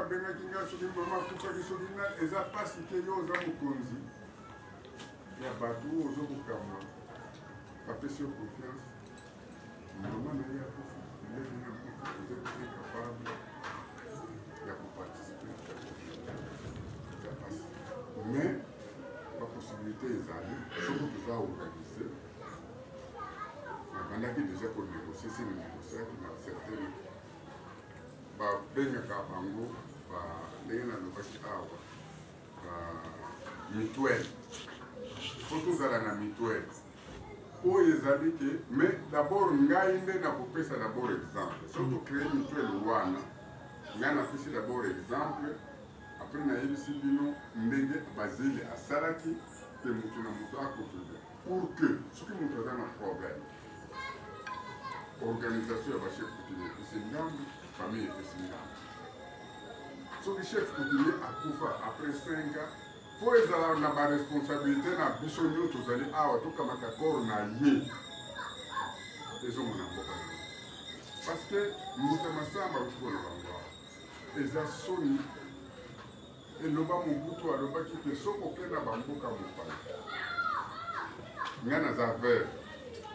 abengaki ngai soki mama akufaki soki nga eza mpasi te yo oza mokonzi ya bato oyo ozo kokamwa bapesi yo confiance mama na ye akufi ndenge na akufi oza incapable ya koparticipe eza mpasi mais bapossibilité ezali soki toza organise nabandaki deja konegocie si nanegociaki na certaine babengaka bango ndenge nalobaki awa mutuelle fo tozala na mutuelle oyo ezali ke mais d'abord ngai nde nakopesa d'abord exemple soki tocree mutuelle wana ngai napesi d'abord exemple après nayebisi bino ndenge basile asalaki mpe moto na moto acontribue pour que soki moto aza na problème organisation ya bachef coutumier epesi ngambo famille epesi ngambo soki chef coutumier akufa après 5 ans fo ezala na baresponsabilité na biso nyonso tozali awa tokamata koro na ye ezonga na mboka na parce que moto ya masamba auti koloba ngo awa eza soni eloba mobutu alobaki te soki okenda bamboka mopaya ngai naza vere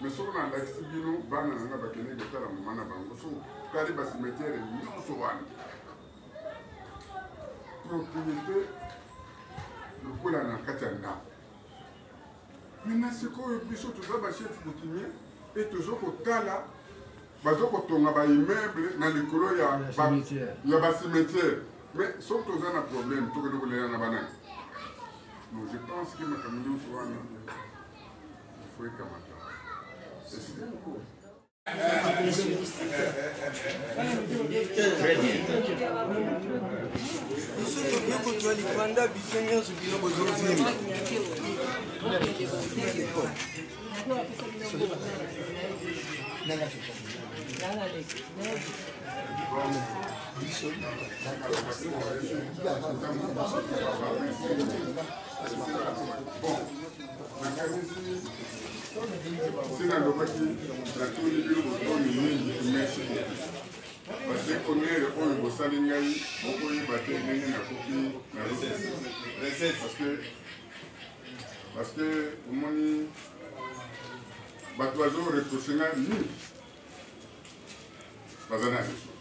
mais soki nalakisi bino bana na ngai bakendeki kotala mama na bango soki otali bacimetiere nyonso wana propriété lokola na kati ya ndako maintenant sikoyo biso toza bachef coutumier e tozo kotala bazo kotonga ba immeuble na likolo ya ya ba cimetière mais soki toza na problème tokende kolela na banani donc je pense que makambo nyonso wana ifo ekamata. Très bien. Biso tokoki kozwa lipanda biso nyonso bino bozovimba. Bon, nakanisi si nalobaki natuni bino botoni mingi merci parce que honneur oyo bosali ngai bokoyeba te ndenge nakoki parce que parce que omoni bato bazo reproche nga mingi baza na biso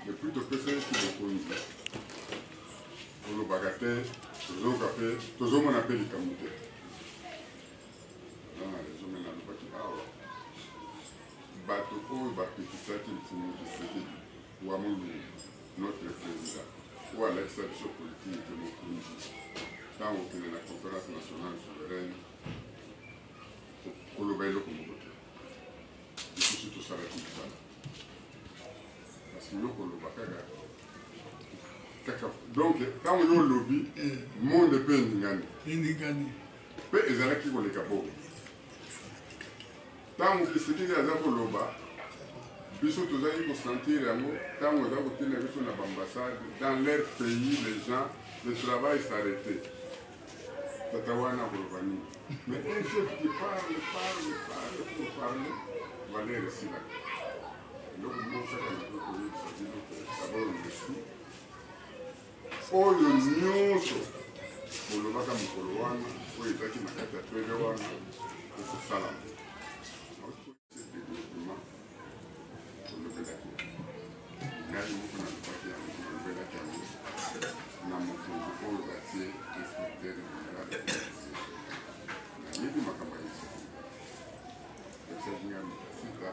depuis topesaki bokonzi olobaka te tozoyoka mpe tozomona mpe likambo te aza na raison me nalobaki awa bato oyo bapekisaki mfumu Tshisekedi wa Mulungu notre président oyo alakisa biso politiki te mokonzi ntango okende na conférence nationale souveraine koloba eloko moko te lisusu tosalaki mosala parce que yo koloba kaka kaka donc ntango yo olobi eh. monde mpe eningani eningani mpe ezalaki koleka bongo ntango kisikili aza koloba biso tozali kosentir yango ntango aza kotinda biso na baambassade dans leur pays les gens le travail s'arrêtait tata wana akoloba nini mais un chef qui parle parle parle pour parler valeur esilaka eloko moko kaka nakoki koyebisa bino d'abord merci oyo nyonso bolobaka mokolo wana oyo ezalaki na kati ya pv wana ekosalama développement tolobelaki ngai moko nalobaki yango nalobelaki yango na mokonzi oyo batie inspecteur général ya policier nayebi makambo ya insécurité yebisaki ngai sika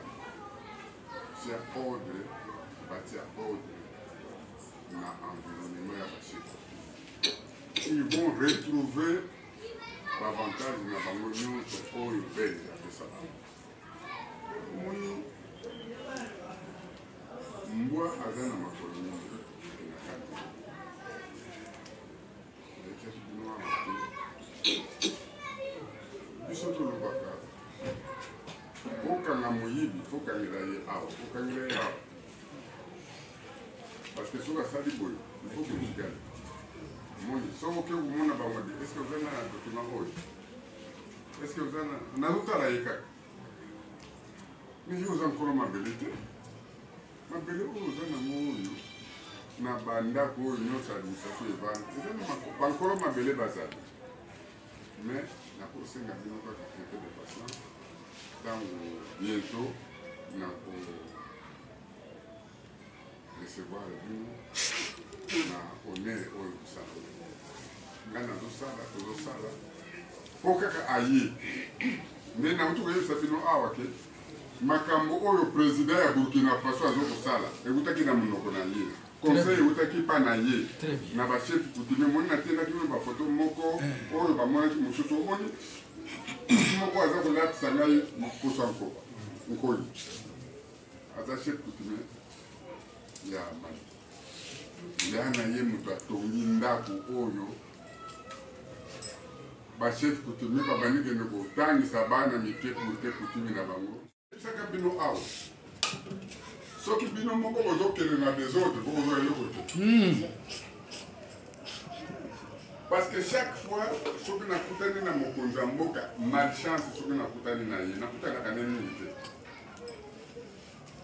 tia ordre batia ordre na environnement ya bachef ils vont retrouver baavantage na bango nyonso oyo belge apesa bango omoni mbwa aza na makolo mingi na kati nayebisaki bino awa te biso tolobaka okanga moyibi fokangela ye awa okangela ye awa parce que soki asali boye il faut kotikala omoni soki oke komona bango de est ce que oza na document oyo est ce que oza na nazotala ye kaka mais yo oza nkolo mabele te mabele oyo oza nango oyo Na bandako oyo nyonso administration evanda, eza na bankolo mabele bazali. Mais nakosenga bino kaka un peu de patience, ntango bientôt nako recevoir bino na honneur oyo kosala ngai nazosala, tozosala mpo kaka aye nde nauti koyebisa bino awa ke makambo oyo président ya Burkina Faso azo kosala ewutaki na monoko na ye, conseil ewutaki mpa na ye na bachef coutumier. Moni natendaki bino bafoto moko oyo bamonaki mosusu, omoni moko aza kolatisa ngai poso ya nkoba nkoi, aza chef coutumier ya Mali. Ya na ye moto atongi ndako oyo bachef coutumier babandi kende kotangisa bana mike pour te coutume na bango. Esaka bino awa, soki bino moko bozokende na désordre, bokozwa eloko te, parce que chaque fois soki nakutani na mokonzi ya mboka, malchance, soki nakutani na ye, nakutanaka ne mingi te,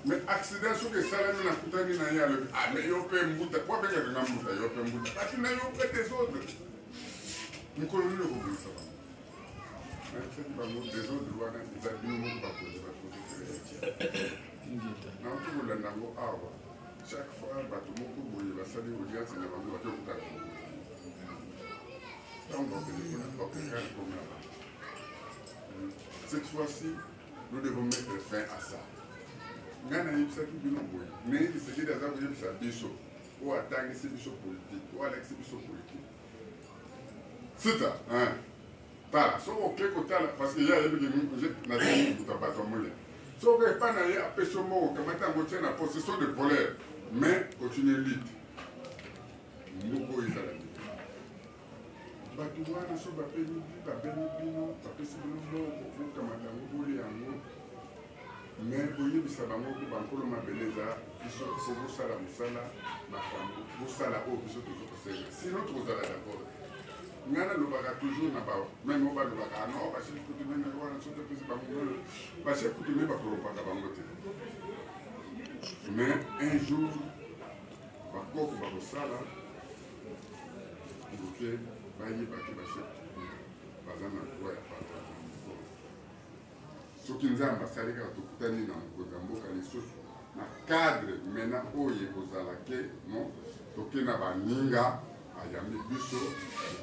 mais accident soki esalemi, nakutani na ye, alobi: "Ah, mais yo mpe mbuta." Po abengaka nga mbuta. "Yo mpe mbuta, bato na yo mpe désordre, mokolo nini okobongisa bango?" Nayebisaki bango, désordre wana eza bino moko bakonzi bato bozocréer. Nauti kolanda yango awa, chaque fois bato moko boye basali audience na bango, bake kokutana bango, ntango bakende kuna, bakokana comme na bango. Cette fois-ci, nous devons mettre fin à ça. Ngai nayebisaki bino boye, mais Tshisekedi aza koyebisa biso, oyo atangisi biso politique, oyo alakisi biso politique sita. Tala, soki oke kotala, parce que ye ayebiki nazali kuta bato ya molia, soki epai na ye apesi yo moko, kamata yango, tie na poste. Ce sont des voleurs, mais continue lutte. Moko oyo ezala bato wana, so bapemi, babemi bino, bapesi bino mbongo, bokamata yango, bolia yango, mais boyebisa bango ko bankolo mabele eza biso. Fo bosala mosala, makambo bosala oyo biso tozo kosenga, sinon tokozala d'accord. Ngai nalobaka toujours na ba même oyo balobaka: "No, bachef coutumier na wana, so topesi bango, bachef coutumier bakorompaka bango te." Mais un jour bakoko bakosala pour que bayebaki bachef coutumier baza na droit ya parole. Soki Nzambe asali kaka tokutani na mokonzi ya mboka lisusu na cadre maintenant oyo ekozala ke no toke na baninga, ayambi biso,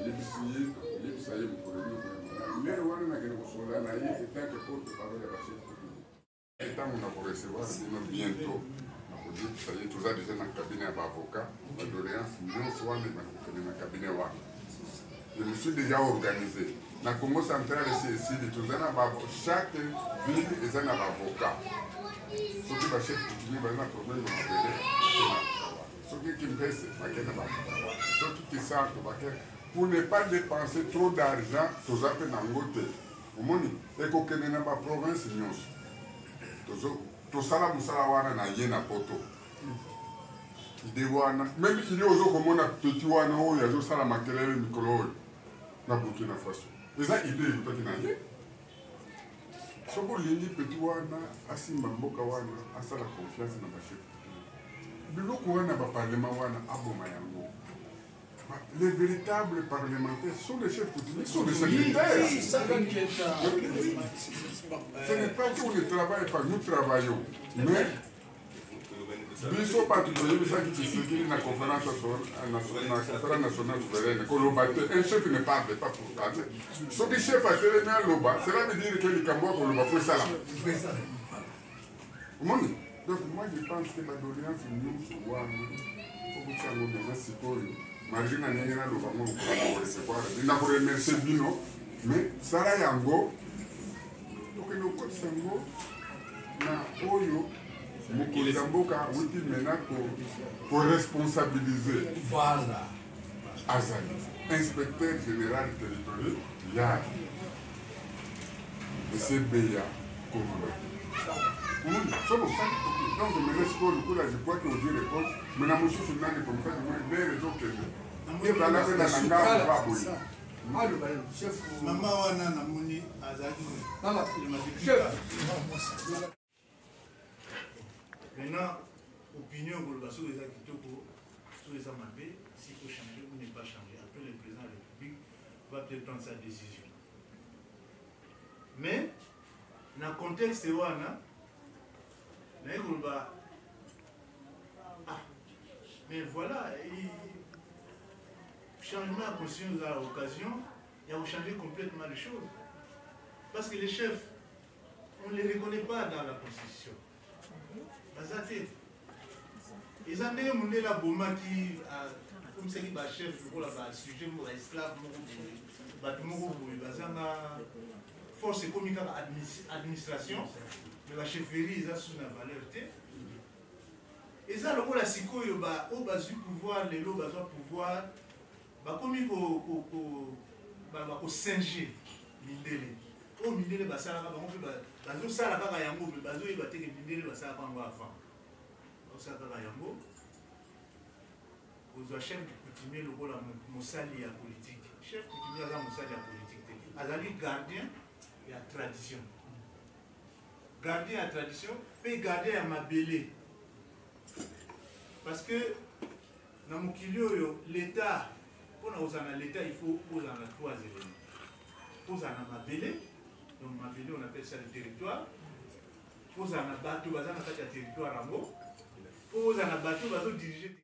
ayebisi ye, akoyebisa ye mokolo nini koyamba lere wana nakende kosolola na ye en tant que porte parole ya bachef coutumier. Ntango na korecevoir bino bientôt, nakoyebisa ye. Toza déjà na cabinet ya baavocat, badoléance nyonso wana ebanda kokende na cabinet wana. Je me suis déjà organisé na Congo Central, esi esili. Toza na ba, chaque ville eza na baavocat. Soki bachef coutumier baza na problème ya mabele, soki Kimpese, bake na baavocat wana, soki Kisanto, bake. Pour ne pas dépenser trop d'argent, toza mpe nango te, omoni, ekokende na baprovince nyonso. Tosala mosala wana na ye na poto, idée wana, même idée ozo komona petit wana oyo azosala makelele mikolo oyo na Burkina Faso, eza idée ekutaki na ye. Soki olingi petit wana asimba mboka wana, asala confiance na bachef, biloko wana, baparlement wana, aboma yango. Les véritables parlementaires sont les chefs coutumiers, sont les secrétaires. Ce n'est pas qu'on ne travaille pas, nous travaillons. Mais biso bato toyebisaki Tshisekedi na conférence nationale souveraine, koloba te, un chef ne parle pas pour parler. Soki chef atelemi aloba, cela veut dire que likambo ya koloba fo esalama, omoni. Donc moi, je pense que badoléance nyonso wana fo kotia yango déjà sikoyo, malgré na ndenge naloba ngo korecevoir, nakoremercie bino, mais sala yango, tokende kokotisa yango na oyo mokonzi ya mboka awuti maintenant koresponsabiliser. Voilà. Azali inspecteur général territorial ya esebeya Kongo. So bosali, donc maintenant sikoyo lokola je crois que ozwi réponse, mais na mosusu nani, comme ça lere ezokende, ezala mpe na ngambo baboye. Aloba chef. Mama wana namoni azalaki. Mama chef. Maintenant, opinion koloba soki eza kitoko. Soki eza mabe, s'il faut changer ou ne pas changer. Après, le président de la République va peut-être prendre sa décision. Mais, na contexte wana, naye koloba, ah, mais voilà, changement ya constitution eza occasion ya kochanger complètement les choses. Parce que les chefs, on ne les reconnaît pas dans la constitution. Baza te. Eza ndenge mondele abomaki, akomisaki bachef lokola basujet moko, baesclave moko boye, bato moko boye bazanga force. Ekomi kaka administration, mais bachefferie eza susu na valeur te. Eza lokola sikoyo oyo bazwi pouvoir lelo, bazwa pouvoir, bakomi bakosinge mindele. Oyo mindele basalaka, bango mpe bazosala kaka yango, me bazoyeba teke mindele basalaka yango avant. Bazosala kaka yango. Kozwa chef coutumier lokola mosali ya politique, chef coutumier aza mosali ya politique te, azali gardien ya tradition, gardien ya tradition mpe gardien ya mabele. Parce que na mokili oyo, l'état, mpona kozala na l'état, il faut ozala na trois éléments. Ozala na mabele, donc mabele, on appelle ça le territoire. Ozala na bato baza na kati ya territoire yango, mpo ozala na bato bazodirige.